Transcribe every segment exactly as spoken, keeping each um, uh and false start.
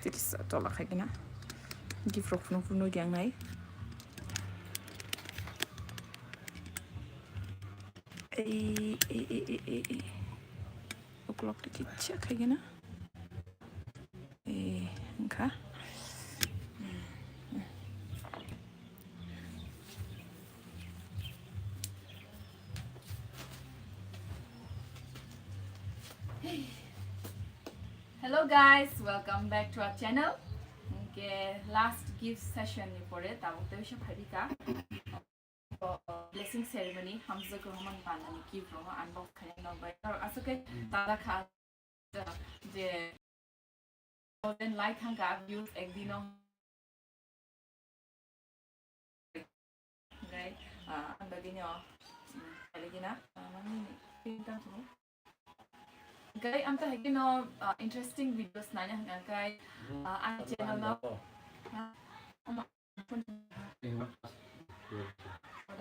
Tiri sa tola khai kena. Gift rok phunuk phunuk yang nai. Ei, ei, ei, ei, ei, ei. Uklok tiki cha khai kena. Eh, wngkha. Hello guys, welcome back to our channel. Hwnkhe last gift session ni pore tabuk tei bisa phaibika. Blessing ceremony, hamjwk rohormani bandani gift rokno unbox khainai nok bai. Aswk khe tada kha je thousand like thangkha views ekdino. Hwnkhe, ah, ang bagwino, mm, khairokgwina, ah, mani ni pin tang thung. Hwnkhe, amtwi hai kheno, ah, interesting videos naina hwnkhe, ah, ani channel no, ah, ama phone.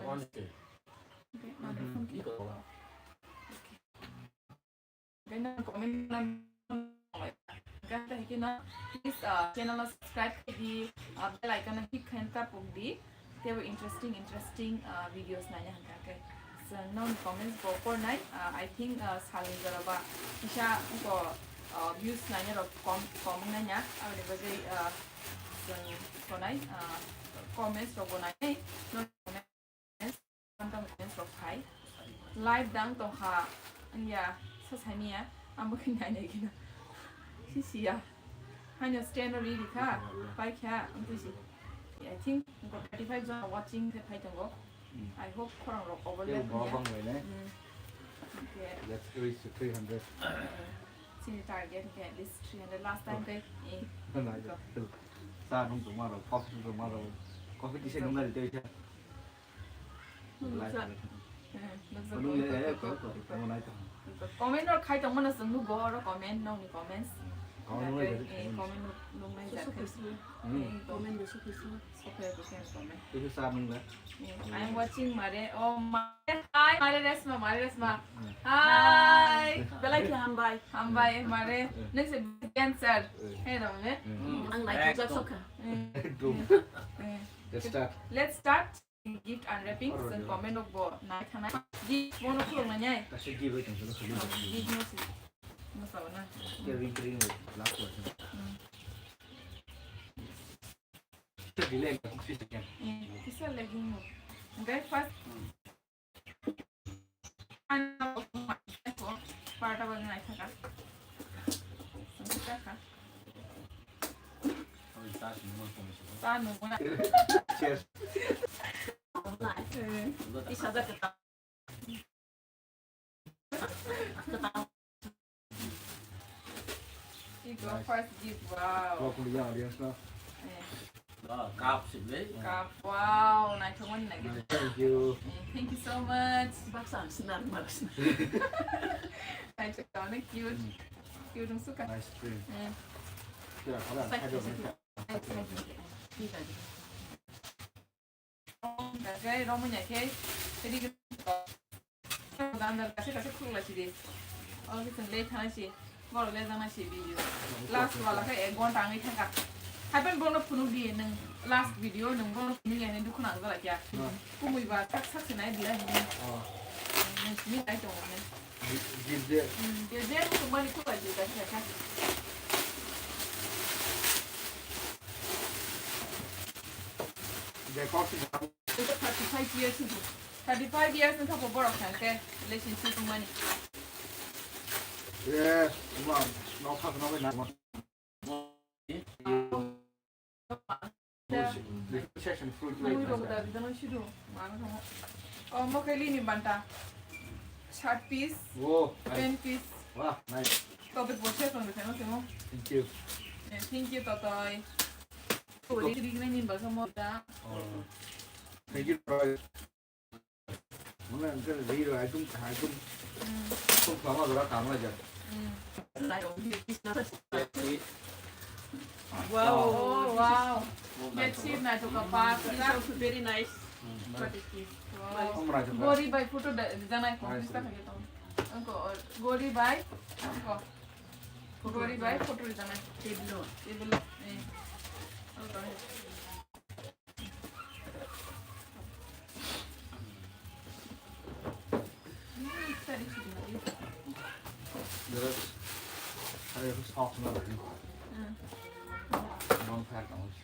Hwnkhe, mother phone ki. Hwnkhe nang comment khe no, please, ah, channel no subscribe khe di, ah, bell icon no hit khe tapuk di, teibo interesting, interesting, ah, videos naina hwnkha khe. So, nong comments bo pornai, ah, I think, ah, salni jora ba kisa ko, ah, views naina rok kom, kom wngnaina, aboni bagwi, ah, chwng tonai, ah, comments rok bo nainai, nong comments Welcome, welcome, rok phai. Live dang tongkha, wngya, sa sani ya, ang bo khe nai nai khe na. Si si ya. Haino stand ri ri kha, pai kha, ang twi si. I think thirty-five jon watching khe phai tongo. I hope khorang rok overlap ya. Bang bai nai. Mm. Okay. Let's reach to three hundred. Sini target khe at least three hundred last time khe. Eh. Nai, sa nung tongma rok, coffee nung tongma rok. Coffee kisa nung nai tei kha. Nukjak. Eh, nukjak. Nung le, eh, ko, ko, ko, nai tong. Comment rok khai tongmano chwng nugo oro comment, nongni comments. Comment nung le, eh, comment nuk, nung nai jak. Susu khusu. Hmm. Eh, comment de susu khusu. Sophia ko comment. Itu sa nung le. Eh, I am watching Mare. Oh, Mare. Hi, Mare Resma, Mare Resma. Hmm. Hi. Belai khe hambai. Hambai, Mare. Hmm. Nung se dancer. Hmm. Hey, Ramne. Hmm. Ang nai jak sokha. Hmm. Ekdom. Hmm. Let's start. Let's start. Gift unwrapping, chwng comment rok bo nai thanai. Gift bono khuluk nai nai. Kaisa gift bai tongsa no khuluk. Gift no si. Mo sa na. Kering kering last one. Hmm. Delay ang kung sisa kyan. Eh, kisa legging mo. Guys, first. Ano, parta ba nai thaka. Sangka ka. Cheers. Iko first gift, wow. Kok kuliah audience no. Eh. Cup sih, Blei. Cup, wow, naithokmani nai. Thank you. Eh, thank you so much. Baksa ang sinar, baksa. Naithok, onek cute. Hmm. Cute wng suka. Nice cream. Eh. Kira, kira, kira. Kira, kira. Kira, kira. Khe romwi ya khe, ri khe, dan dan kase kase khuluk lai si di. O khe chwng le thana si, borok le jana si video. Last wala khe ek ghonta wngwi thangkha. Haiphano bono phunuk di nwng last video, nwng bono phunuk ya, nwng dukhu nang jala kya. Hmm. Kumui ba sak sak se nai di lai hwnwi. Oh. Nwng simi nai tongo hwnwi. Di-, di je. Hmm, di je, nwng mani khulai di, kase kase. Je, kok si. Thirty-five years ago. Thirty-five years ni thapa borok thang khe relationship wngmani. Eh, ma, no kha no na. Fruit. Mui rok da bidang sidu. Mano thang. Oh, mo khe lini banta. Shirt piece. Oh, nice. Pant piece. Wah, nice. Tobe bo se tong de no simo. Thank you. Eh, thank you, Totoi. Iko. Ri ri ni ba mo da. Oh. Thank you, Totoi. Muna ang khe ri rw, ekdom, ekdom, ekdom khlama jora kam lai jak. Wow. Oh, wow. Bedsheet naithok kha. Very nice. Wow. Gori bai photo da, da nai ko. Nice. Gori bai. Ko. Photo ri bai, photo ri jana. Table o. Table o. Eh. Photo ri. Yes. Ayo, sok na lagi. Hmm. Bonfire kamu.